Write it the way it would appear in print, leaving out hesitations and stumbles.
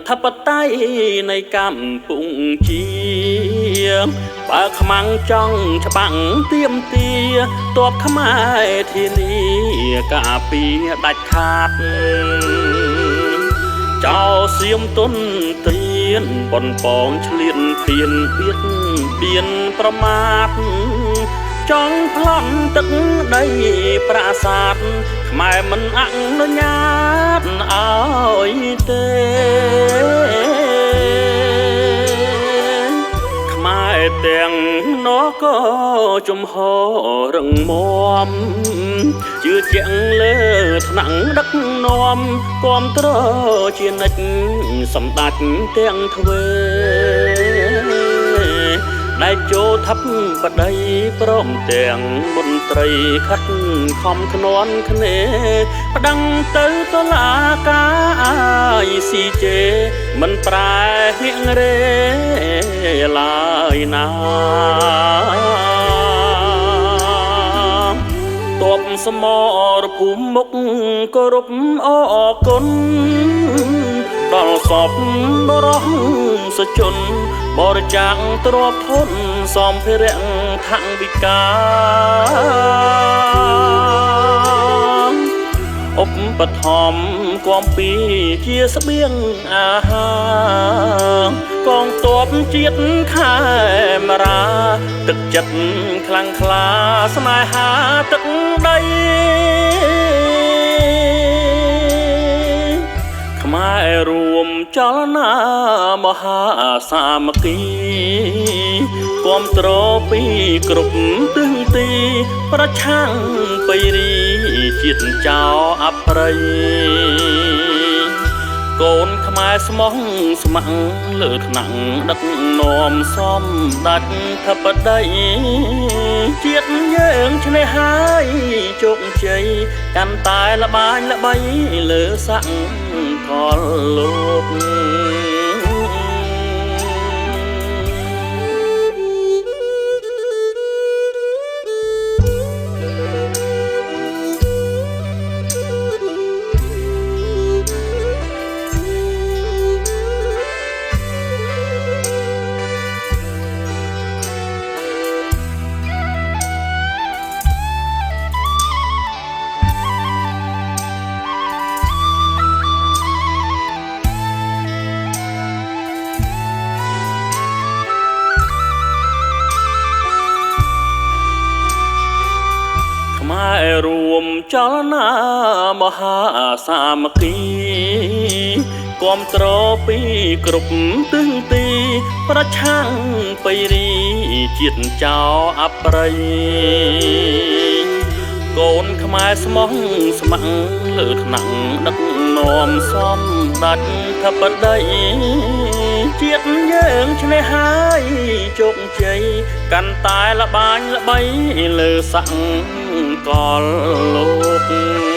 ធិបតេយ្យនៃកម្ពុជាបើខ្មាំងចង់ច្បាំងទៀមទាតបខ្មែរធានាការពារដាច់ខាតចោលសៀមទុនត្រៀនប៉ុនប៉ងឆ្លៀនពៀនបៀតបៀនប្រមាទចង់ប្លន់ទឹកដីប្រាសាទខ្មែរមិនអនុញ្ញាតឲ្យទេខ្មែរទាំងនគរជំហររឹងមាំជឿជាក់លើថ្នាក់ដឹកនាំគាំទ្រជានិច្ចសម្ដេចទាំងទ្វេដែលចូលថប់ប្តីព្រមទាំងមន្ត្រីខិតខំខ្នាន់គ្នាប្តឹងទៅតុលាការ ICJ មិនប្រែហៀងរេឡើយណាតបសមរភូមិមុខគោរពអរគុណដល់សពបរោះសជនបរិច្ចាគទ្រព្យធនសម្ភារៈថវិកាឧបត្ថម្ភគាំពីជាស្បៀងអាហារកងទ័ពជាតិខេមរាទឹកចិត្តខ្លាំងក្លាស្នេហាទឹកដីខ្មែររួមចលនាមហាសាមគ្គីគាំទ្រពីគ្រប់ទិសទីប្រឆាំងបៃរីជាតិចោលអប្រិយកូនខ្មែរស្មោះស្ម័គ្រលើថ្នាក់ដឹកនាំសម្ដេចធិបតីជាតិយើងឈ្នះហើយជោគជ័យកាន់តែល្បាញល្បីលើសកលលោកខ្មែររួមចលនាមហាសាមគ្គីគាំទ្រពីគ្រប់ទិសទីប្រឆាំងបៃរីជាតិចោលអប្រិយកូនខ្មែរស្មោះស្ម័គ្រលើថ្នាក់ដឹកនាំសម្ដេចធិបតីជាតិយើងឈ្នះហើយជោគជ័យកាន់តែល្បាញល្បីលើសកលលោក